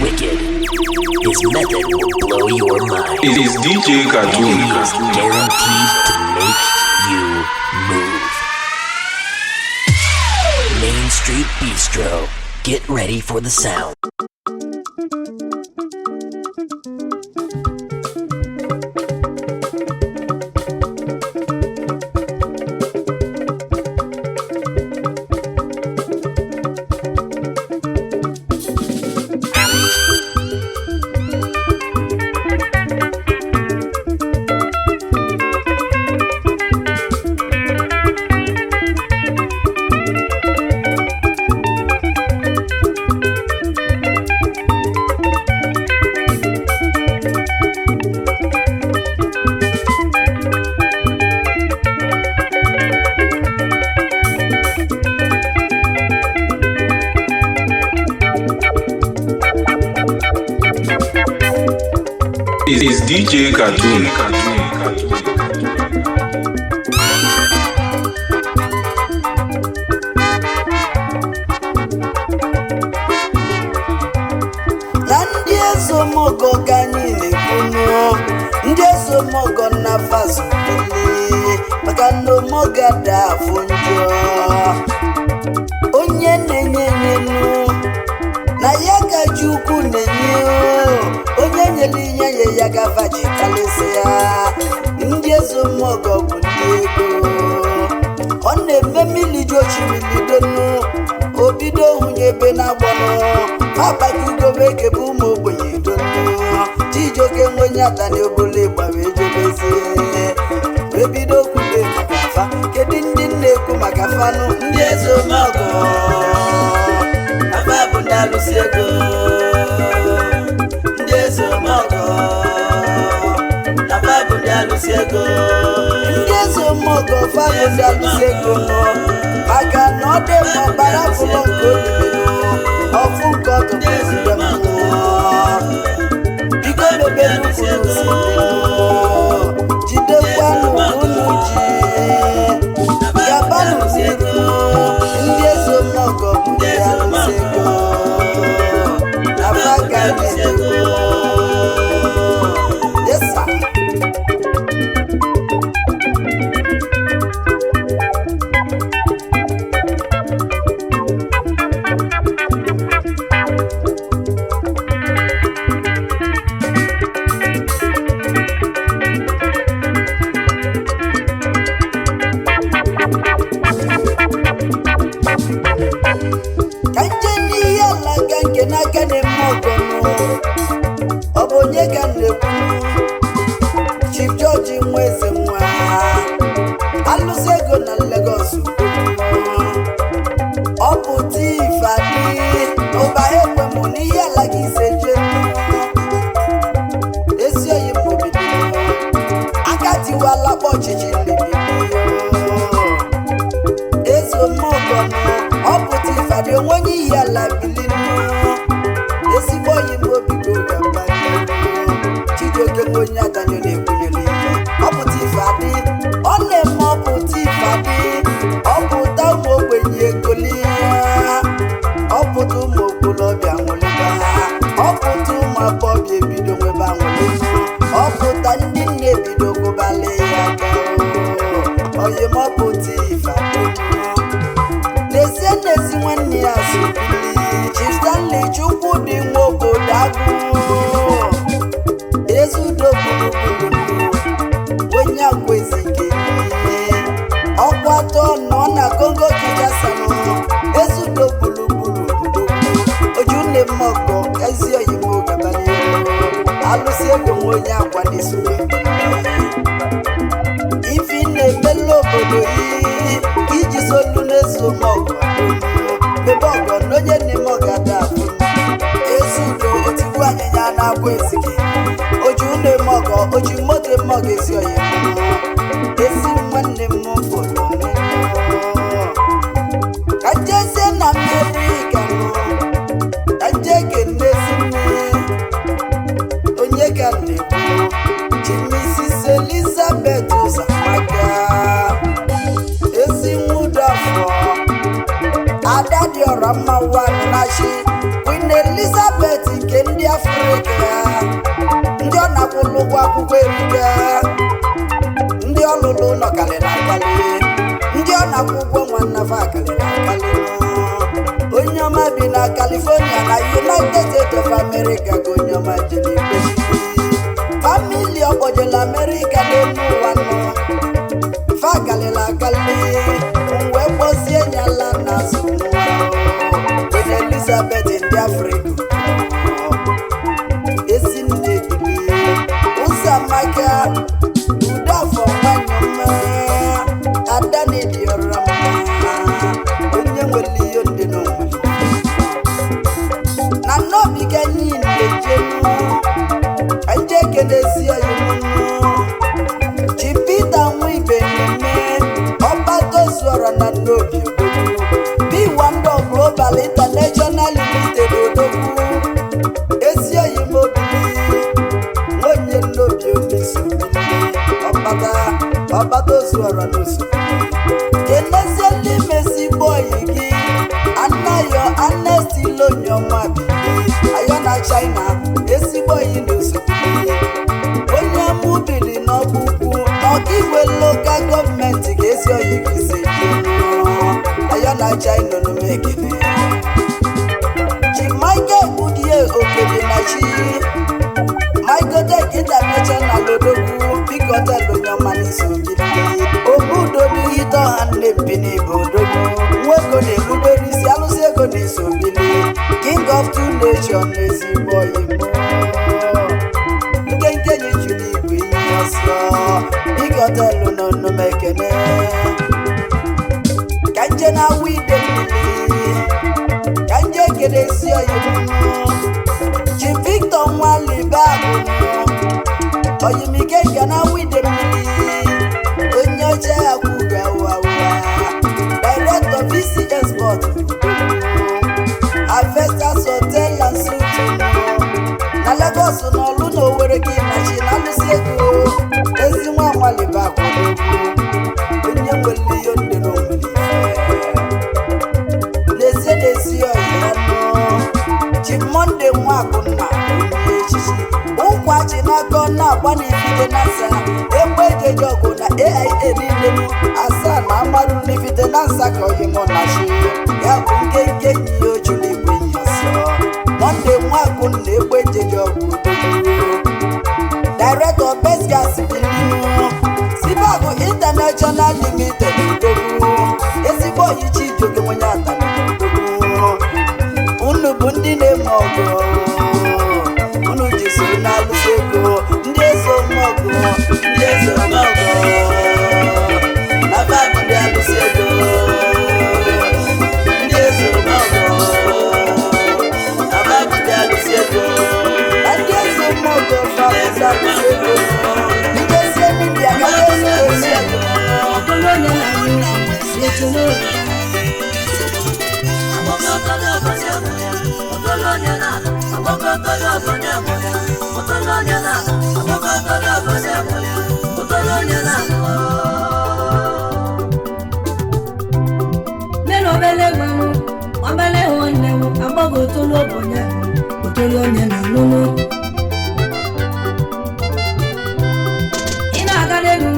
wicked. His method will blow your mind. It is DJ Cartoon. He is guaranteed to make you move. Main Street Bistro. Get ready for the sound. It is DJ Cartoon. Na ndị ezomogo ka anyị na-ekwunu, ndị ezomogo na fazobili maka na omoga da afụ njọ. Onye na-enye enyenu na ya ka ji ukwu na-enye o. Onye nyere ihe nye ya gafaji karịsịa. Ndị ezomogo bụ ndị ego. Ọ na-eme mmiri ju osimiri donu, obido hunye ebe na-agbọnụ akpajugobe ekebe ụmụ ogbenye donu. Chijioke nwenye atani obolo ịgba wee jebezie, wee bido kwube maka fa. Kedu ndị na-ekwu maka fanụ? Ndị ezomogo afa bụ ndị alụsị ego. Ndị ezomogo afa bụ ndị alụsị ego. Ndị ezomogo fa bụ ndị alụsị ego nọ, maka na ọ dị mma ọbara fụlọ nke olulu ọfụ nke ọtụtụ ndị mmụọ. Biko mebe nnukwu si jidekwanụ unu ji gabanụ n'iru. Ndị ezomogo bụ ndị alụsị ego na fa ka anyị na-ekwu. Yes, sir. Ka nje n'ihe ala ka nke n'aka na-eme ọgọnụ. Ọ bụ onye ka m na-ekwu? Chief George nwa eze nwa alụsị ego na Lagos. Ọ bụ tifadi ụba ekwe m n'ihe ala gị ise je ezi oyi m obido aka tiwala kpọ ọchịchị mbibi eze omeọgọnụ. Ọ pụta ifeadị onwe onye iyi ala bilinu ezigbo oyi m obigo gaba. Chijioke nwe onye adanyo na-ekwunyere ihe. Ọ pụta ifeadị ọ na-eme. Ọ pụta ifeadị ọ pụta ụmụ ogbenye egoli ya. Ọ pụta ụmụ okorobịa nwụlịba ha. Ọ pụta ụmụ agbọghọbịa ebido nwebe anwụlị. Ọ pụta ndị nne ebido gụbalị ya aka. Oyi m ọ pụta ifeadị n'ezie n'ezi nwanne ya sobili Chief Stanley Chukwudị nwa obodo agụ ezudo gburugburu onye akwezike ọkwa atọ nọ na Congo Kinshasa. Ezudo gburugburu oju nne mmọkọ ezi oyimo gabanye alụsị ego nwa onye akwa na-eso ife ị na-emela obodo yi iji solu n'ezo ọgụ mebe ọgọ na onye na-eme ọgada afụ. Ezudo otigbu anyịnya na-agwa ezike oji ụlọ eme ọgọ oji moto eme ọgọ ezi oyi ezi nwanne m fọrọ ka njezie na mmeri ka mụ ka nje kenezi nne onye ka m na-ekwu. Chimisis Elizabeth Ụzọamaka ezi nwụdafọ ada dị ọra mma. Nwa na chi Queen Elizabeth nke ndị Afrịka ndị ọ na-akwụrụ ụgwọ akwụkwọ erika ndị ọlụlụ nọ karịrị akarị ndị ọ na-akwụ ụgwọ nwannafa karịrị akarị. Onye ọma bi na California na United States of America ka onye ọma jere ikpe famili ọkpọjela America n'elu ụwa nọ fa karịrị akarị wee kpọzie nyala n'azụ nwa Queen Elizabeth ndị Afrịka ezinne bili Ụzọamaka Udafọ nwanyị ọma ada na-ebiọra mma onye nwere ihe ndị n'onwere na nnobiga niile jenu nje kenesi oyimunu Chi Peter Nwibe na-eme ọba tozuọra na nnobi B1 Global International Limited odogwu ezi oyimobili onye nnobi omesobili ọkpata ọkpata ozuọra n'oso kenezie n'imezi bọyị gị anayo anestilonya bili ayo na China ezigbo oyi n'osobili onye amụbili n'ọkpụkpụ n'ọkaigwe lokal gọọmenti ga-esi oyi gị si ayo na China numekene Chi Michael Budie Okede na chi Michael Tech International odogwu biko telonyọma n'isobili obudo n'ihite ọha nne mpini bụ odogwu nwa ego na-erubere isi alụsị ego na-esobili King of Two Nation ezigbo oyi nkenke ji juru igwe ihe ọsọ biko telu n'onumekene ka nje na-awụ ide mmiri ka nje ekele esi oyi Chi Victor Nwalibe abụ oyimike ga na awụ ide mmiri onye ọcha akwụga ụwa director VCS Sport Avestas Hotel and Suites na Lagos na Ọlụ na Owerri ka ịnachi na alụsị ego ezi nwa Nwalibe akwụgo onye nwere ihe ndị na onwere ife n'ezie n'ezi ọyị ya nọ Chi Monday Nwakụnna onye echichi ụkwa chi n'aka ọ na-agba n'ifite na nsa egbe ejeje ọgụ na AIA niile nụ asaa na amarụ n'ifite na nsa ka oyi mụ na chi ya bụ nkenke enyi ya ochu na igwe enyi ọsọ Monday Nwakụnna egbe ejeje ọgụ odogwu Director Best Gas Bilinu Sibagụ International Limited odogwu ezigbo oyi Chijioke nwenye atani odogwu unu bụ ndị na-eme ọgụ unu ji soro na-alụsị ego ndị eze ọgụ ndị eze ọgụ na babụ ndị alụsị ego Ndị eze ọgọ, na babụ ndị alụsị ego. Na ndị eze ọgụ fa bụ ndị alụsị ego ndị eze ndị aga eze ezi ego. Nne obele nwe m obele nwanne m agbọghọ otolu obonya otolu onye na alụlụ ị na-aga n'elu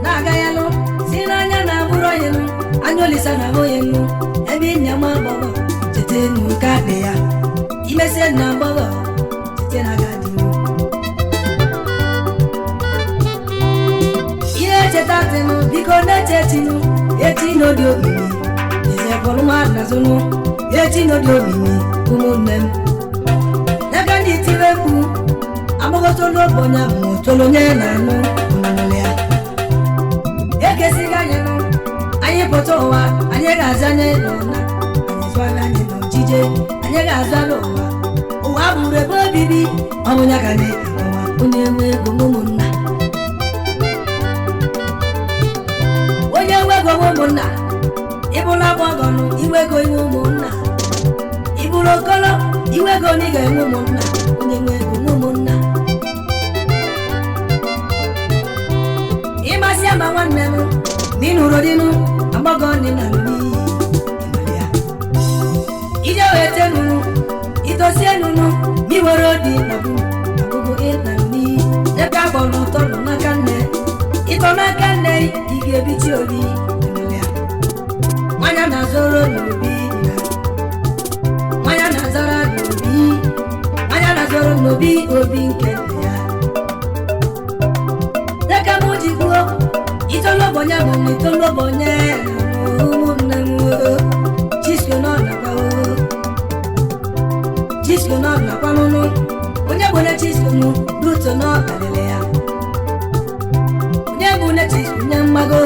na-aga ya lụ si n'anya na abụrụ onye nụ anya olisa na ahụ ya nụ ebe ịnya nwa agbọghọ cheta enu nke akpị ya imesie na agbọghọ cheta na aga dị ihe echeta tịnụ biko na-eche tinụ echi n'obi omimi izebụrụ nwa nazụnụ echi n'obi omimi ụmụnne m n'aka ndị tiri mkpu agbagotolu ogbenye ma otolu onye na-anụ onunu ya ekesighị anyị nụ anyị pụta ụwa anyị ga-aza anyị n'ụna anyị zụala anyị n'ojije anyị ga-aza n'ụwa ụwa bụrụ ebe obibi ọmụnya ka anyị ụwa onye nwe ego ụmụnna onye nwe ego ụmụnna ịbụla agbọgọnụ iwe ego inwe ụmụnna ịbụrụ okolo iwe ego na ị ga-enwe ụmụnna onye nwe ego nwe ụmụnna ịmasị ama nwanne m na ịnụrụ dịnụ agbọgọ dị na n'iyi ije wee tenụ Itosi enunu miwere odi na bụ abụbụ ịna nni ebe agbọrọ ụtọ nọ n'aka nne ịtọ n'aka nne ị ga-ebichi obi nwanya na-azọrọ n'obi nna nwanya na-azọrọ n'obi nwanya na-azọrọ n'obi obi nke nne ya dịka m ji kwuo itolobonye bụ na itolobonye ụmụnne m Chisco nọ nakwa Chisco nọ nakwa n'ụnụ onye bụ onye Chisco nụ Ruto nọ karịrị ya onye bụ onye Chisco nye mmago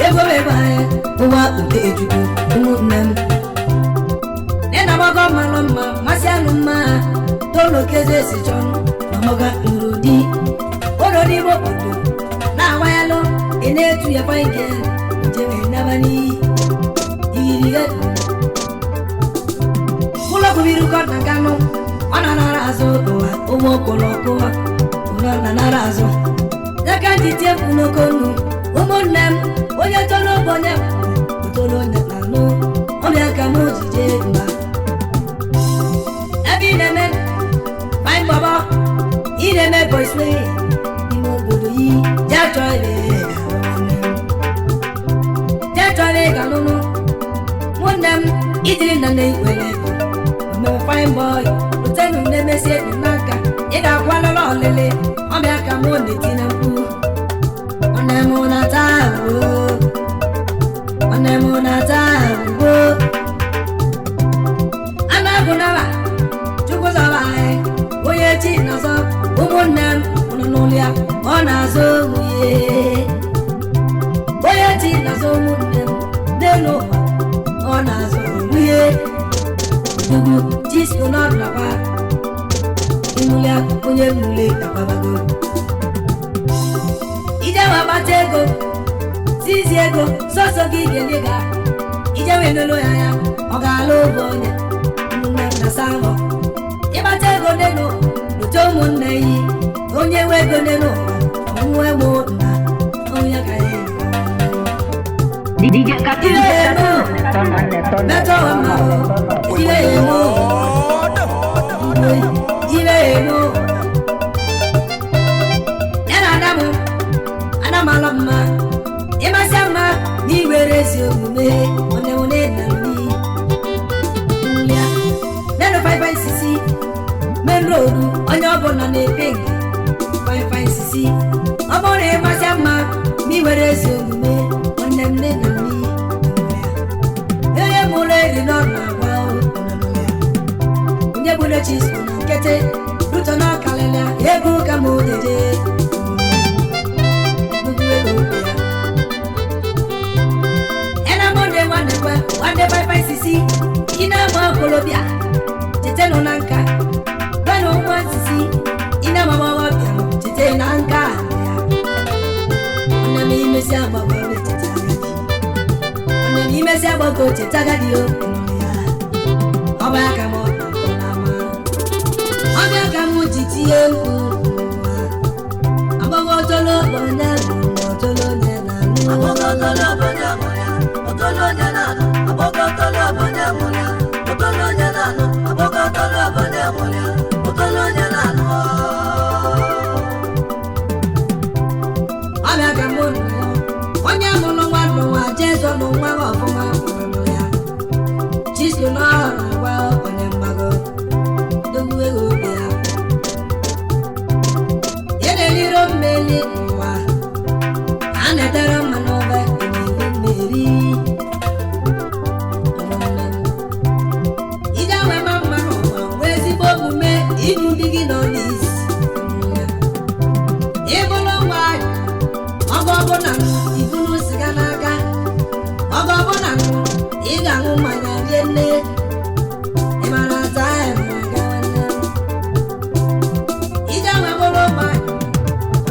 ego ebe anyị ụwa nke Ejukwu ụmụnne m nne na gbago mmanụ mma masị anụ mma tolokeze si chọnụ mamaga nụrụ di ụlọ n'ime obodo na-awanyalụ ị na-etu ya kwa ike njem naba n'iyi igirige ụlọ kwubiri ụkọ na kanụ ọ na-anara azụ ụwa ụmụ okporo ọkụwa ụlọ na-anara azụ n'aka ndị tie mkpu n'oke ọnụ ụmụnne m onye toro onye toro onye na-anụ ọbịa ka m jije mba ebe ị na-eme fine bọbọ ị na-eme boys play n'ime obodo yi jee chọọ ebe jee chọrọ ịga lụrụ nwanne m ijiri nna na-ewere ego omeme fine boy rutenu na-emesi enyi n'aka ị ga-akwa lụrụ ọlịlị ọbịa ka mụ na-eti na mkpu nwanne m na-ata ahụhụ nwanne m na-ata ahụhụ a na-agụ naba chukwu zọba anyị onye chi na-azọ ụmụnne m nọ n'ụlọ ya ọ na-azọ nwunye onye chi na-azọ ụmụnne m n'elu ụwa ọ na-azọ nwunye ugwu Chisco nọ nakwa ịmụlịa onye mmule akwabago ije wee gbata ego tizi ego sọsọ gị ga-enye ga ije wee lolo ya ya ọ ga-alụ ụgwọ onye ụmụnne m na savọ ịgbata ego n'elu lute ụmụnne yi onye nwe ego n'elu ụwa onwe mụ nna onye ka ya DJ Cartoon, mẹtọ ọmọ ilé èmó ilé èmó nena adamu adamu alọmma ịmasị mma n'iwere ezi omume nwanne m nna m nlia nenu 556 main road onye ọbụla na-epe nke 556 ọ bụrụ na ịmasị mma n'iwere ezi omume nwanne m nne na m onye mụrụ eri nọ na-agwa onye gburu Chisco na nkịtị Ruto n'ọkalịla ego ka m jeje ena monde nwanne kwe nwanne 556 ị na-ama okolobịa chetenụ na nka gwanụ nwa nsisi ị na-ama agbọghọbịa chete na nka ya nwanne m imesi agbọghọ chete agadi nwanne m imesi agbọghọ chete agadi o ọba aka m ọbịa ka m ji tinye mkpu agbọghọ tolo onye tolo onye na-anụ ọbịa ka m nụ onye mụrụ nwa n'ụwa Jesu nụ nwa ọfụma mụrụ ya Chisco n'ọrụ na-agwa onye mgbago dogbu ego obi ya eleliro mmeli n'ụwa a na-etere mma n'obe emeli mmeri ije wee ma mma n'ụwa nwee ezigbo omume ịnụ di gị nọ n'isi ịbụrụ nwaanyị ọgọ ọbụla iburu siga n'aka ọgọ ọbụla ị ga-aṅụ mmanya rie nne ị mara taịm aga nwanne m ije wee bụrụ nwaanyị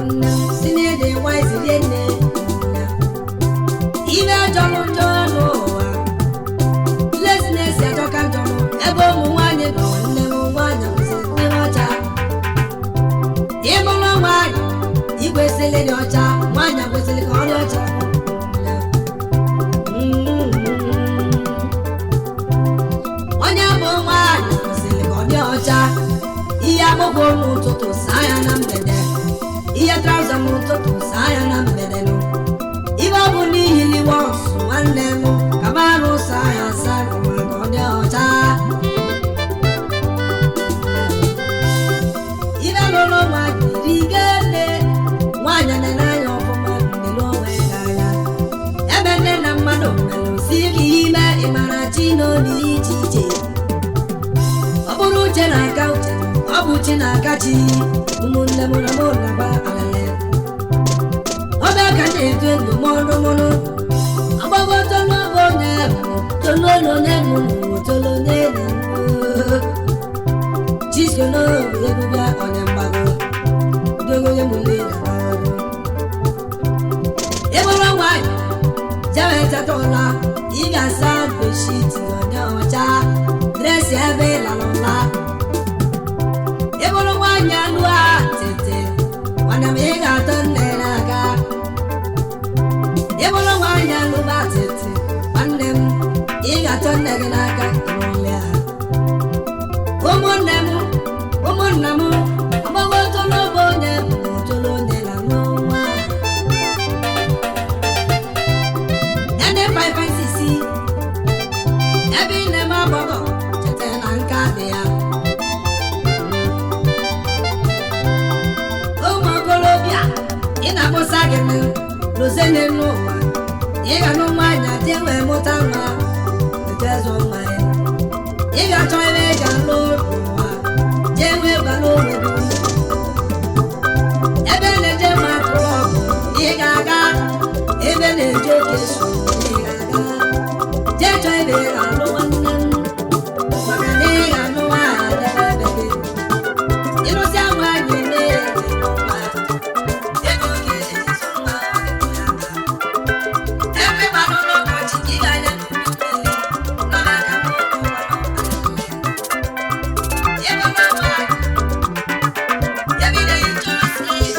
nne m si n'ịdị nwayị rie nne ime jọrọ njọ n'ụwa lezinesi ajọka njọ ebe ụmụ nwaanyị nọ nne m nwaanyị bụzi ndị ọcha Akpụkpọ n'ụtụtụ, saa ya na mgbede. Ihe trouser n'ụtụtụ, saa ya na mgbede nụ. Ibe ọ bụ n'ihi wọnsụ nwanne m, kabarụ saa ya asa n'ụwa ka ọ dị ọcha. Ibe lụrụ nwaanyị iri nne, nwaanyị na-anya ọfụma mmiri onwe n'anya. Ebe nne na mmadụ melụ si gị ime ịmara chi n'obi iche iche. Ọ bụrụ uche na-aka uche, ọ bụ chi na-aka chi. Ụmụnne m na mụ na-agba alele. Ọbịa ka na-eto ndụmọdụ mụnụ. Agbago tolu bụ onye bụ tolu olu onye mụ tolu onye na mụ. Chisko n'obi ebubịa onye mgbago. Dogo onye mụ le na mgbago. Ịbụrụ nwaanyị, jewe teta ụla, ị ga-asa beshiti onye ọcha, dresị ebe ị lara ụla. Ịbụrụ nwaanyị anụ a tete, mana m ị ga-atọ nne n'aka. Ịbụrụ nwaanyị alụba tete, nwanne m, ị ga-atọ nne gị n'aka ịnụlịa. Ụmụnne m, ụmụnna m, ọgbọgbọ tolo bụ onye bụ tolo onye na n'ụwa. Ndị 556, ebe ị na-eme agbọghọ, cheta na nka dị ya. Ụmụ okorobịa, ị na-akpụsa gị lụzene n'ụwa, ị ga-anụ nwaanyị adị wee mụta nwa, jee zụọ nwa ya. Ị ga-achọ ebe ị ga-alụ n'ụwa, jee wee bara onwe gị uru. Ebe na-eje ma klọb, ị ga-aga. Ebe na-eje oke so, ị ga-aga. Jee chọọ ebe ị ga-alụ nwanne m, maka na ị ga-anụ nwaanyị debe ebe gị. Ịlụsịa nwaanyị na-enwe nwa. Ego gị ezu nwa ya. Ebe gbalụ n'ọkọchị, ị ga-anya n'udu mmiri, nọ n'aka m ụlọ. Ebe na nwaanyị, ebe ị na-eje ozi.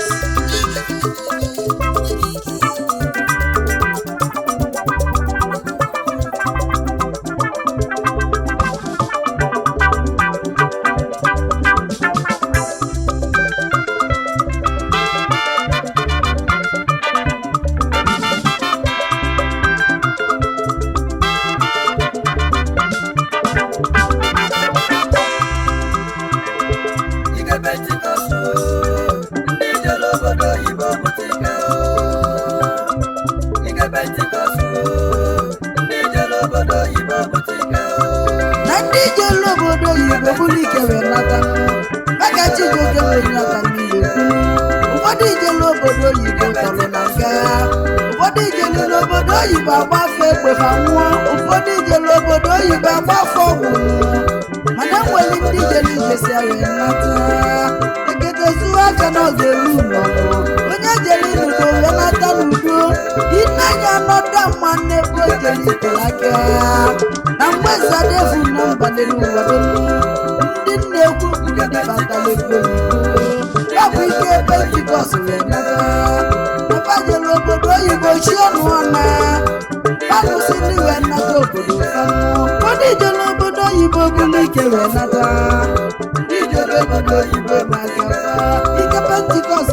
Ike Pentikọst o, ndị jere obodo oyibo bute ike o. Ike Pentikọst o, ndị jere obodo oyibo bute ike o. Na ndị jelu obodo oyibo buru ike wee nata, maka Chijioke wee nata mmiri ekwu. Ụfọdụ ijelu obodo oyibo tọrọ na nga, ụfọdụ ijelu n'obodo oyibo agbafe egbe fa nwụọ, ụfọdụ ijelu obodo oyibo agbafe ọgwụ nwụọ. Mana enwere ndị ijelu ijesi wee nata eketezuo aka na ọ ga-eru ụlọ. Onye jere inudo wee nata n'udo, inenya nọda mma n'ebe o jere itere aka. Na mgbe zadevu na mba n'elu ụwa dum, ndị nna-ekwu ndị batara ego ya bụ ike Pentikọst wee nata. Papa jere obodo oyibo chi ọnụ ọna alụsị ndị wee nata obodo fanụ. Ụfọdụ jere obodo oyibo bụrụ ike wee nata. Ndị jere obodo oyibo maka ike Pentikọst,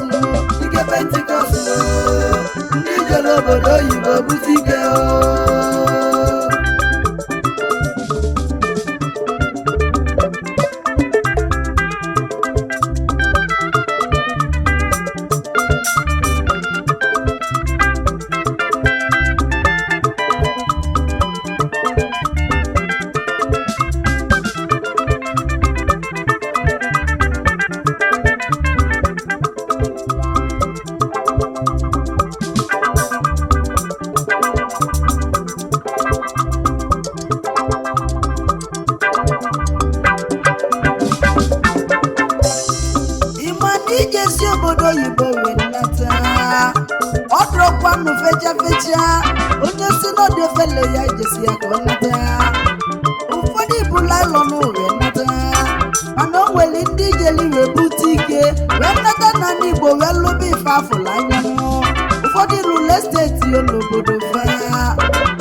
Ike Pentikọst o, ndị jere obodo oyibo bute ike o. Ịma na ijesi obodo oyibo wee nata, ọ dụrọkwanụ fecha fecha. Onye si n'ọdị ofele ya ijesi ya ka ọ nata. Ụfọdụ bụ laịlọn wee nata, mana o nwere ndị ijeli wee bute ike wee nata na ndị Igbo wee lụba ife afụla anya. Ụfọdụ rụle steeti yo n'obodo fa.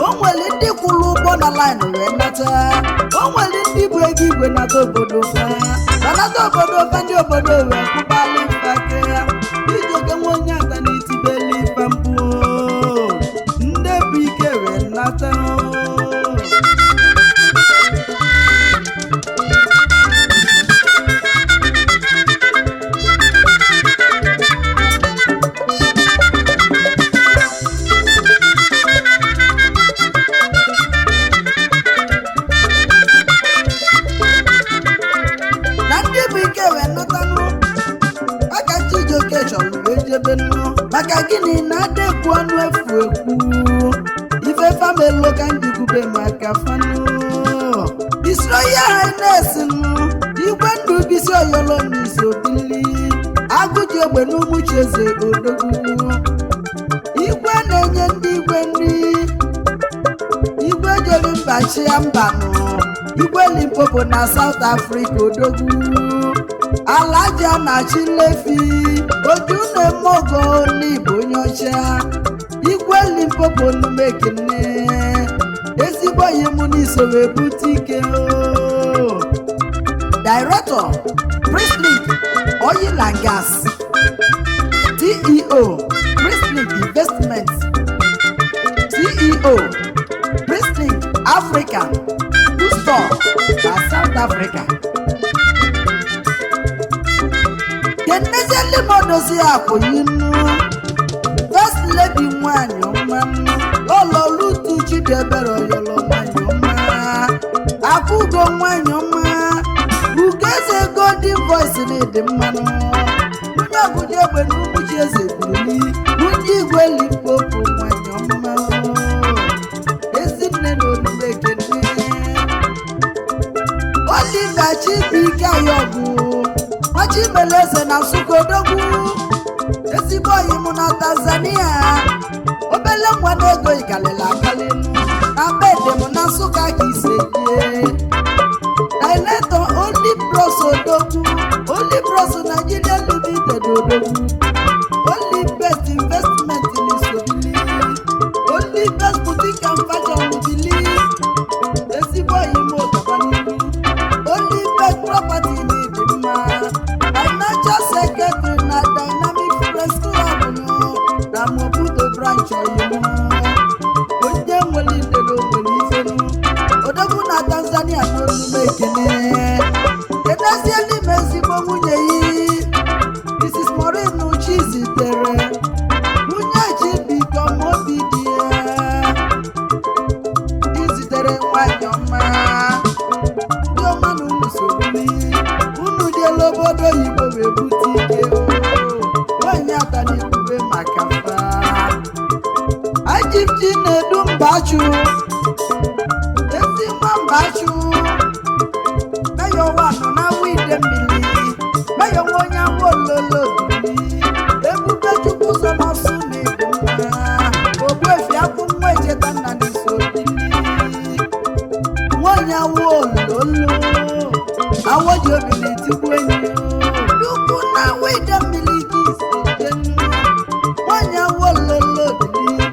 O nwere ndị kwụrụ ụgwọ kwụọ na line wee nata. O nwere ndị bụ ego igwe nata obodo fa, banata obodo fa, ndị obodo wee kwụbalị mfake. Chijioke nwa onye ata na-etibeli ife mkpu, ndị bụ ike wee nata. Na ndị bụ ike wee natanụ maka Chijioke chọrọ wee jebe nnu. Maka gịnị na adekwu ọnụ efu ekwu ife famelo ka njikwube maka fanụ. His Royal Highness nụ Igwe ndụ bisi oyolo n'isobili agụji egbe n'umucheze odogwu, igwe na-enye ndị igwe nri, igwe jere mba chia mbanụ, igwe Limpopo na South Africa, odogwu alaja na chilefi oju na-eme ọgọ n'Igbo onye ọcha, igwe Limpopo numekene, ezigbo oyi mụ n'iso wee bute ike o. Director, Priestlink Oil and Gas, CEO, Priestlink Investments, CEO, Priestlink Africa Store na South Africa. Kenezieli m odozi akwụyinu First Lady nwanyị ọma, Lọlọlutu Chidiebere Oyolo nwanyị ọma, Akụgo nwanyị ọma, Ugeze Golden Voice na ịdị mmanụ, nwunye ọgụji egbe na Umuchi eze buruli, nwunye igwe Limpopo nwanyị ọma, ezinne na olume ekene. Oliver Chibuike Ayọbụ Nwachimeleze na Nsụka odogwu, ezigbo oyi mụ na Tanzania, obele nwa na ego ikalili akali na bede m na Nsụka ka ise jie. Director, Only Bros odogwu, Only Bros Nigeria Limited odogwu, Only Best Investment n'isobili, Only Best Boutique and Fashion bili, ezigbo oyi m ụtọba n'ihu, Only Best Property n'ịdị mma, Financial Secretary na Dynamic Press Club nụ na Maputo branch, oyi m onye nwere ndere nwere ifenu, odogwu na Tanzania n'olume ekene. Kenezie n'ime ezigbo nwunye yi, Mrs. Maureen Chizitere, nwunye Chibiko Mobi dị ya izitere nwanyị ọma. Ndị ọma na unu sogbuli unu jela obodo oyibo wee bute ike o. Nwanyị atana ikwube maka fa ajiji na-edu mbachu, ezi nwa mbachu, meyo wanụ na wide mmiri, meyo nwa onye awa ololo bili, ebube chukwu so n'ọsụ na ịdị mma, ogbuefi akwụ nwa echeta nna n'iso bili, nwanyị awa ololo awọ ji obi na-etigbu enyi nnukwu na wide mmiri ka isi jenu, nwanyị awa ololo bili,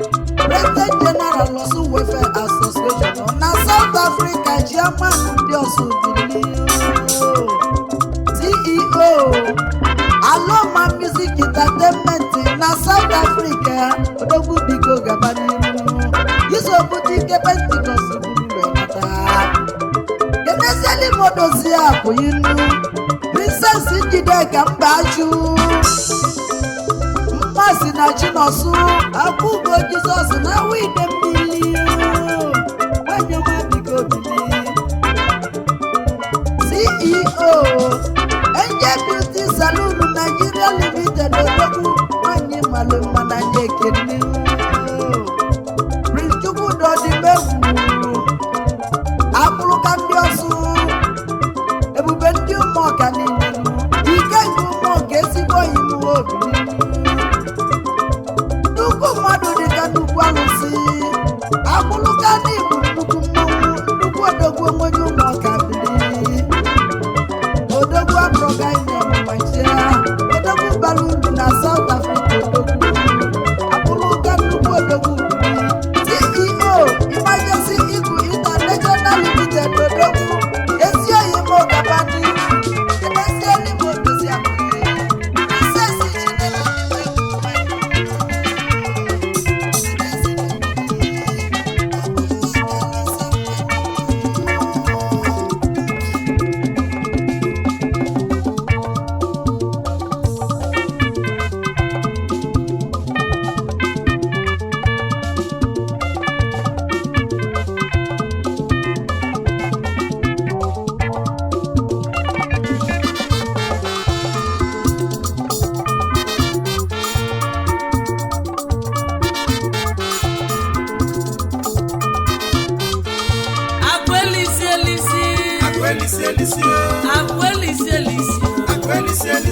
President General Osun Welfare Association na South Africa, chairman ndị Ọsụ bili, CEO, Aloma Music Entertainment na South Africa, odogwu biko gaba n'ihu isobute ike Pentikọst buru wee nata. Kenezieli modozi akwụyinu Princess Njideka Mbachu mmasị na Chinọsụ akwụgo Jizọs na wide mmiri, nwanyị ọma biko bili, CEO, Angel Beauty Saloon Nigeria Limited, odogwu nwanyị malụ mma na nye ekene. Prince Chukwudodimegwu akpụrụka ndị ọsụ, ebube ndị ụmụọka niile, ike nke ụmụọka, ezigbo oyi m obi, nnukwu mmadụ dịka nnukwu alụsị, akpụrụka n'igbu nnukwu mmanwụ, nnukwu odogwu onye ụmụọka bili, odogwu abụrụga ịnyamụmachia, odogwu bara uru na South Africa, odogwu akpụrụka nnukwu odogwu, CEO, Emergency Eagle.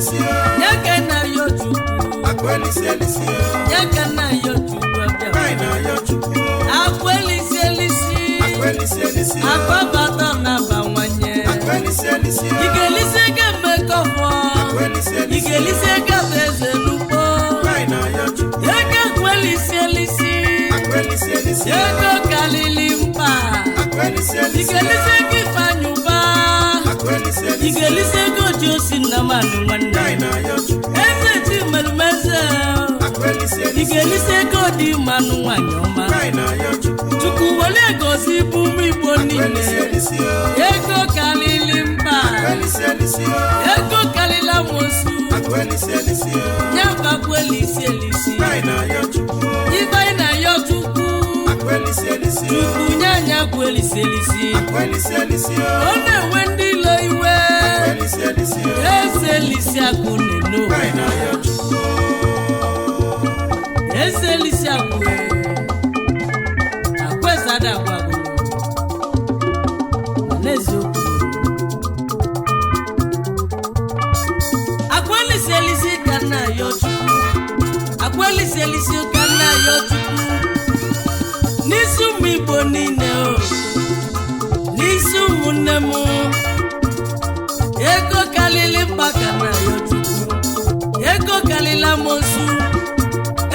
elisi o. Nye ka nna ya Chukwu. Akụ elisi elisi o. Nye ka nna ya Chukwu abịa. Anyị na-ayọ Chukwu o. Akụ elisi elisi. Akụ elisi elisi o. Akụ abata na-abawanye. Akụ elisi elisi o. Ị ga-elisi ego mmekọfọ. Akụ elisi Ị elisi o. ga-elisi ego adaeze n'ugbo. Anyị na-ayọ Chukwu o. Ego akụ elisi elisi. Akụ elisi elisi o. Ego kalili mkpa. Akụ elisi Ị elisi o. ga-elisi ego Ifeanyị ụba. Akụ elisi Ị elisi o. ga-elisi ego ji osi Nnamani nwanne. Anyị na-ayọ Chukwu o. Eze Chimeremeze. Akụ elisi Ị elisi o. ga-elisi ego dị mmanụ nwanyị ọma. Anyị na-ayọ Chukwu o. Chukwu were gosi bụ ụmụ Igbo Akụ niile. elisi elisi o. Ego kalili mkpa. Akụ elisi elisi o. Ego kalili amosu. Akụ elisi elisi o. Ya bakwa elisi elisi. Anyị na-ayọ Chukwu o. Ife anyị na-ayọ Chukwu. Akụ elisi elisi o. Chukwu nye anyị akwa elisi elisi. Akụ elisi elisi o. Ọ na-enwe ndị ilo iwe. Akụ elisi elisi o. Eze elisi akụ neno. Anyị na-ayọ Chukwu o. Eze elisi akụ. Akụ eze ada agwụ agwụ. Ma n'eziokwu. Akụ elisi elisi ka nna ayọ Chukwu. Akụ elisi elisi ka nna ayọ Chukwu. N'isi ụmụ Igbo niile o. N'isi ụmụnne m. Ego karịrị mkpa ka nna ayọ Chukwu. Ego karịrị amosu.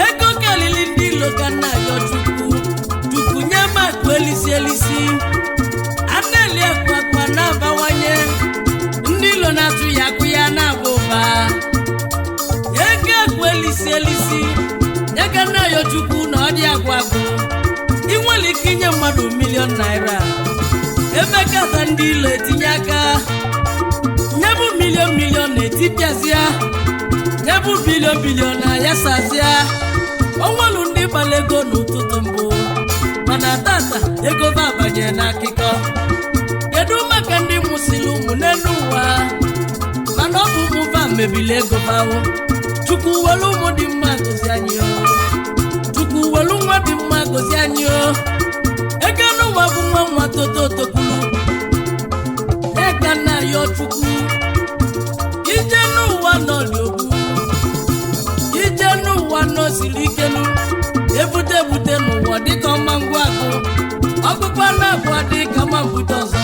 Ego karịrị ndị ilo ka nna ayọ Chukwu. Chukwu nye m akụ elisi elisi. Aneli akụ akụ na-abawanye. Ndị ilo na-atụ ya akụ ya na-aba ụba. Ego akụ elisi elisi. Nye ka nna ayọ Chukwu na ọ dị agwụ agwụ. Ị nwere ike inye mmadụ ₦1 million. Emeka ndị ilo etinye aka. Nyebụ million million na-etipịazịa. Nyebụ billion billion na-ayasazịa. Onwelu ndị gbara ego n'ụtụtụ mbụ. Mana tata ego ba abanye n'akụkọ. Kedu maka ndị mụsịrị ụmụ n'elu ụwa? Mana ọ bụ ụmụ va mebili ego bawo. Chukwu welu ụmụ dị mma gozi anyị o. Chukwu welu nwa dị mma gozi anyị o. Ego n'ụwa bụ nwa nwa toto tokwulu. Eka nna ya Chukwu. Ije n'ụwa nọ dị ogbu. Ije n'ụwa nọ siri ikenu. Ebute ebute n'ụwa dịka ọma ngwa akụ. Ọkpụkpọ na-abụọ dịka ọma mbute ọzọ.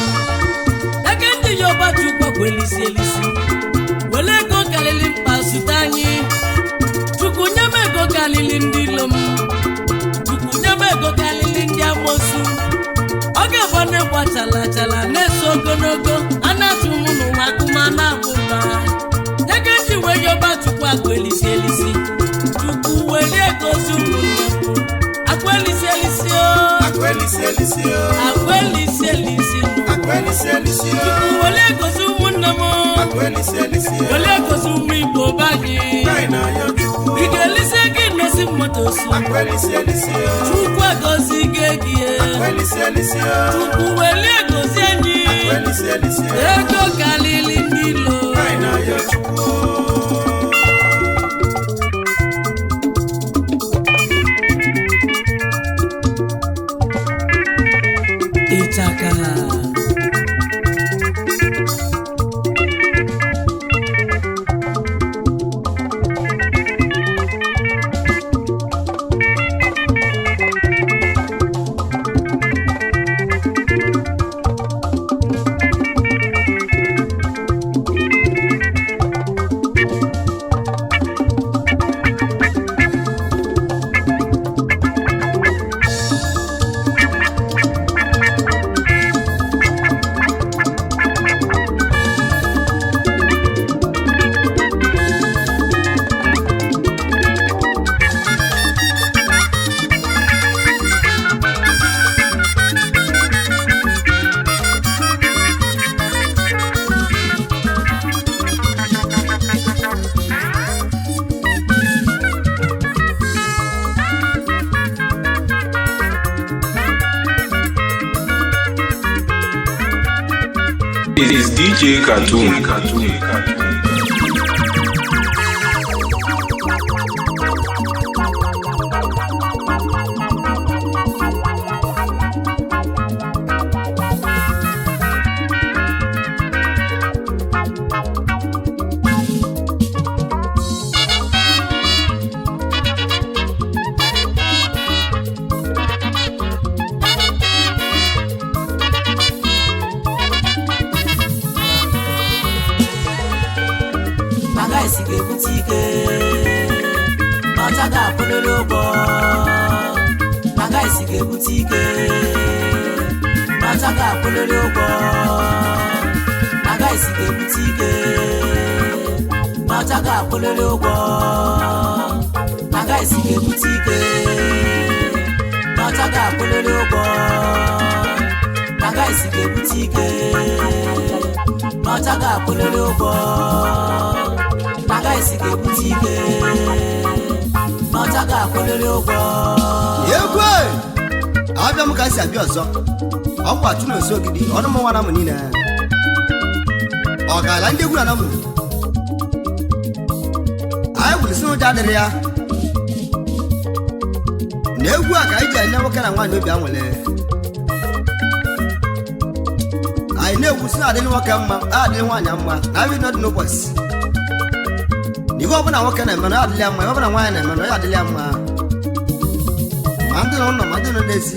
Eke ndị ya ọba Chukwu bụ elisi elisi. Were ego karịrị mkpa zute anyị. Chukwu nye m ego karịrị ndị ilo m. Chukwu nye m ego karịrị ndị amosu. Ọ ga-abụ ndị gba chala chala na-eso ogologo a na-atụ mụ n'ụwa akụma na-abụ ụba. Ya ka eji wee yọba Chukwu akụ elisi elisi. Chukwu welie gozi ụmụnne m. Akụ elisi elisi o. Akụ elisi elisi o. Akụ elisi elisi nụ. Akụ elisi elisi o. Chukwu welie gozi ụmụnne m. Akụ elisi elisi o. Welie gozi ụmụ Igbo be anyị. Anyị na-ayọ Chukwu o. Ị ga-elisi ego ịnọsi mmadụ osu. Akụ elisi elisi o. Chukwu agọzi gị gị. Akụ elisi elisi o. Chukwu welie gozi anyị. Akụ elisi elisi o. Ego karịrị ndị ilo. Anyị na-ayọ Chukwu o. Ịchaka. Is DJ Cartoon. Agaghịsi ga-ebute ike n'ọcha ga-akwụlịrị ụgwọ. Agaghịsi ga-ebute ike n'ọcha ga-akwụlịrị ụgwọ. Agaghịsi ga-ebute ike n'ọcha ga-akwụlịrị ụgwọ. Agaghịsi ga-ebute ike n'ọcha ga-akwụlịrị ụgwọ. Agaghịsi ga-ebute ike n'ọcha ga-akwụlịrị ụgwọ. Agaghịsi ga-ebute ike n'ọcha ga-akwụlịrị ụgwọ. Egwu abịa m ka si abịa ọzọ ọkwa chụnosi ogidi ọnụ mụnwa na mụ niile ọ gaala ndị egwu na mụ anyị gwuru si ụjọ adịrị ya na egwu a ka anyị ji enye nwoke na nwaanyị obi anwụle anyị na-egwu si na adịrị nwoke mma adịrị nwaanyị mma na abịa nọdị n'ụbọchị na ihe ọbụla nwoke na-eme na ya adịrị ya mma ihe ọbụla nwaanyị na-eme na ya adịrị ya mma ma ndị nọ n'ụlọ ma ndị nọ n'ezi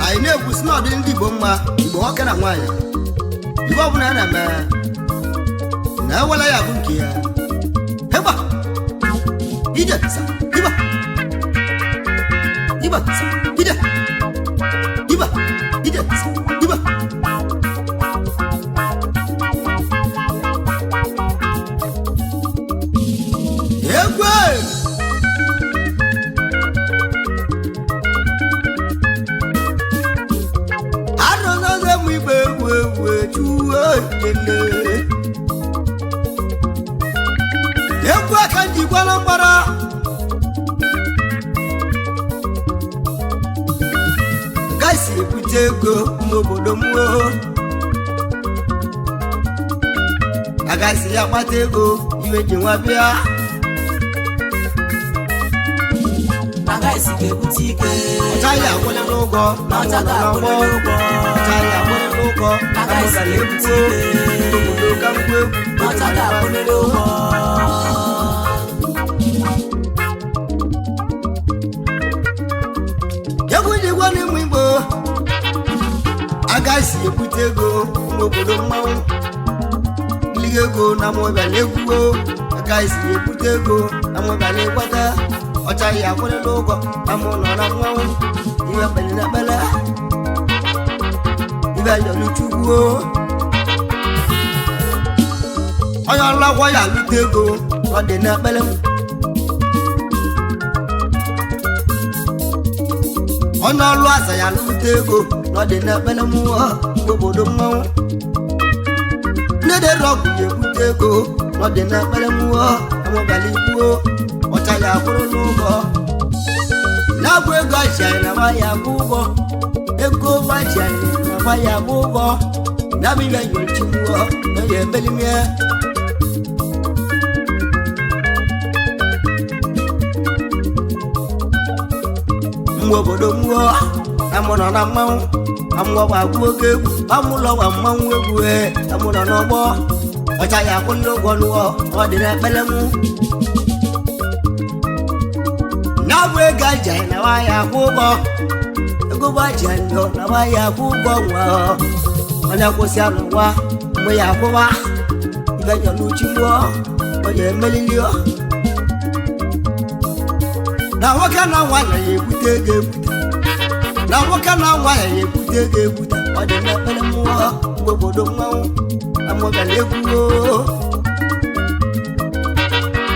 anyị na-ekwu si na ọ dịrị ndị Igbo mma Igbo nwoke na nwaanyị Igbo ọbụla ya na-eme na ewela ya bụ nke ya ịgba ije sa ịgba ịgba sa ije ịgba ije sa ịgba egwu arụnọzọ mụ igbe egwu egwu echuo jele egwu aka njikwala mgbara gaisi ebute ego n'obodo m agaghịsi ya kpata ego iwe ji nwa bịa Agaghịsi ga-ebute ike ọchaghị akwụle n'ụgwọ na n'ọcha n'ọgbọ ga-akwụlịrị ụgwọ. ọchaghị akwụle n'ụgwọ na Agaghịsi mụgara ga-ebute egwu ike obodo ka ngwa egwu n'ọcha ga-akwụlịrị ụgwọ. Egwu jikwa n'ịmụ Igbo agaghịsi ebute ego n'obodo mmanwụ liga ego na mụbịala egwuo agaghịsi ebute ego na mụbịala ịgbata ọchaghị akwụle n'ụgwọ na mụ nọ na mmanwụ iwe kpere na ekpere ibe yọrọ onye ọlụgwọ ya alụta ego ọ dị n'ekpere onye ọlụ aza ya alụta ego ọ dị n'ekpere mmụọ obodo mmanwụ ndị dị rọgụ ya ebute ego ọ dị n'ekpere mmụọ amụbala ikwuo ọcha ya akwụrụ n'ụgwọ na-abụ ego aji anyị na nwa ya akwụ ụgwọ ego gbaji anyị na nwa ya akwụ ụgwọ na-abụ ibe nyochi mmụọ na ya emelimie mgbe obodo mmụọ na mụ nọ na mmanwụ amụọ gwa agwụ oge egwu amụlọ gwa mmanwụ egwu ee amụ nọ n'ọgbọ ọcha ya akwụ ndị ụgwọ nụọ ọ dị n'ekpere mụ na-abụ ego aji anyị na nwaanyị akwụ ụgwọ ego gbaji anyị nọ na nwaanyị akwụ ụgwọ nwa onye kwụsị anụwa mgbe ya akwụwa ibe nyọ n'uchi mmụọ onye emelili ọ na nwoke na nwaanyị ya ebute ego ebute na nwoke na nwaanyị ya ebute ego ebute ọ dị n'ekpere mmụọ mgbe obodo mmanwụ na mụbịara egwu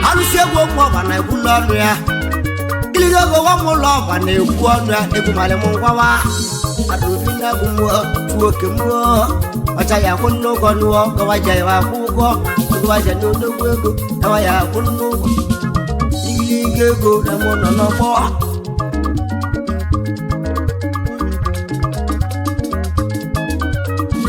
arụsị egwu ụmụ ọba na-egwu n'ọnụ ya gịlịga ego nwa m ụlọ ọba na-egwu ọnụ ya egwu malị m ngwawa adụbi na egwu mmụọ tuo oke mmụọ ọcha ya akwụ n'ụgwọ nụọ gawa ja ya akwụ ụgwọ gawa ja n'odogwu ego gawa ya akwụ n'ụgwọ igiliga ego na mụ nọ n'ọgbọ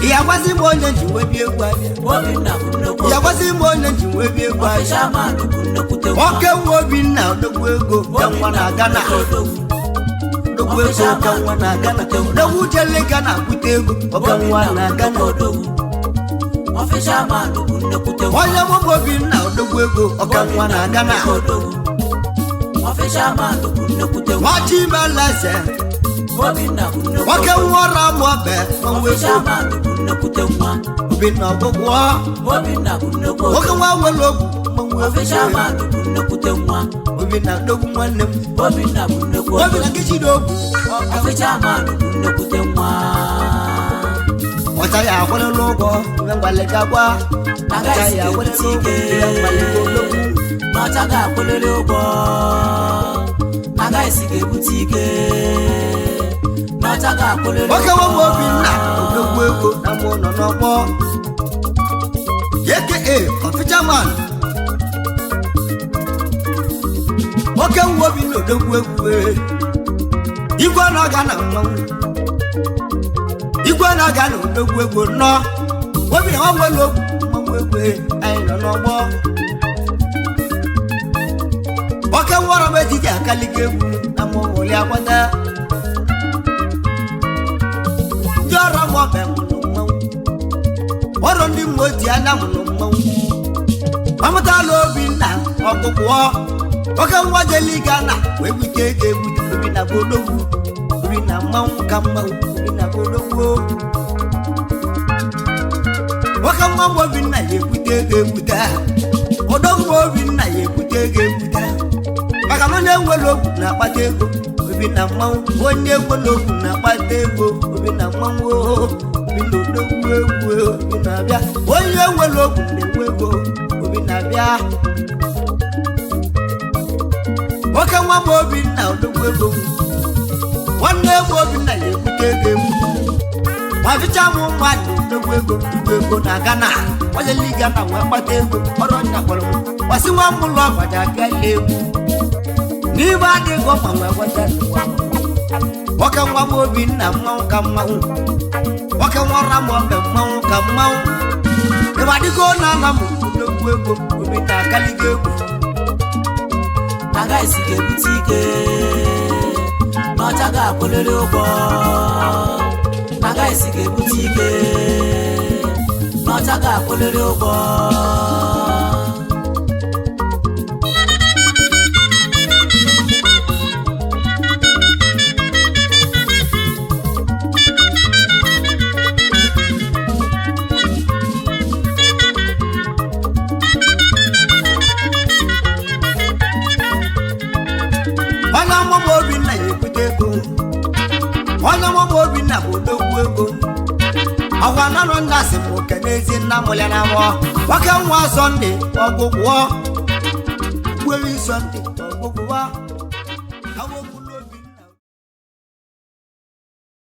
ya gwazi m onye nji wee bịa egwu abịa Obinna bụ nnukwu ya gwazi m onye nji wee bịa egwu abịa Ọfịshaman bụ nnukwute nwa. nwoke nwe Obinna odogwu ego ka nwa na Ghana odogwu ego ka nwa na Ghana odogwu jele Ghana bute ego ọka nwa na Ghana Ọfịshaman bụ nnukwute nwa. onye mụ bụ Obinna odogwu ego ọka nwa na Ghana Ọfịshaman bụ nnukwute nwa. nwa Chimeleze Obinna bụ nnukwu nwoke nwa ọra mụ ọbẹ nwa ego Ọfịshaman bụ nnukwu nnekwute nwa. Obinna ọgwụgwọ. Obinna bụ nnekwu Nwoke nwa nwere ogwu mmanwụ Official man bụ nnekwute nwa. Obinna odogwu nwanne m. Obinna bụ nnekwu Obinna nkechi ogwu. Official man bụ nnekwute nwa. Ọcha ya akwụlụlụ ụgwọ ibe mgbalịga gwa. Ọcha ya akwụlụlụ ụgwọ ibe mgbalịga odogwu. N'ọcha ga-akwụlịrị ụgwọ. Agaghịsi ga-ebute ike. N'ọcha ga-akwụlịrị Nwoke nwa m Obinna odogwu ego na mụ nọ n'ọgbọ. Aka Official man. Nwoke nwa Obinna odogwu egwu. Igwe na-aga na mmanwụ. Igwe na-aga na odogwu egwu nnọọ. Obinna nwa nwere ogwu mmanwụ egwu anyị nọ n'ọgbọ. Nwoke nwọrọ m ejiji akalike egwu na mụ nwụli akwata. Ndị ọrụ m ọbịa mụrụ mmanwụ. Ọrụ ndị mmụọ ji anya mụrụ mmanwụ. Amụtala Obinna ọkpụkpụọ. Nwoke nwa jeli Ghana wee bute ego ebute. Obinna bụ odogwu. Obinna mmanwụ ka mmanwụ. Obinna bụ odogwu. Nwoke nwa m Obinna ya ebute ego ebute. Odogwu Obinna ya ebute ego ebute. Maka na onye nwere ogwu na-akpata ego. Obinna mmanwụ. Onye nwere ogwu na-akpata ego. Obinna mmanwụ. Obinna odogwu egwu. Obinna abịa. Onye nwere ogwu na-enwe ego. Obinna abịa. Nwoke nwa m Obinna odogwu ego. Nwanne m Obinna ya ebute ego ebute. Ma ficha m mmadụ odogwu ego igwe ego na Ghana. Ojeli Ghana wee kpata ego. Ọrụ nna kpọrọ m. Kwasị nwa m ụlọ ọgbaja abịa egwu. N'ibe adịghị ọma wee gweta n'ụwa. Nwoke nwa m Obinna mmanwụ ka mmanwụ. Nwoke nwa ọra m ọbẹ mmanwụ ka mmanwụ. Ịba dịgo na ana m odogwu ego. Obinna akaligo egwu. Agaghịsi ga-ebute ike. N'ọcha ga-akwụlịrị ụgwọ. Agaghịsi ga-ebute ike. N'ọcha ga-akwụlịrị ụgwọ. Onye amụma Obinna ya ebute ego. Onye amụma Obinna bụ odogwu ego. Ọkwa nanụ nna si m oke n'ezi nna m ya na mụọ. Nwoke nwa Sọnde ọgwụgwọ. Gbuewi Sọnde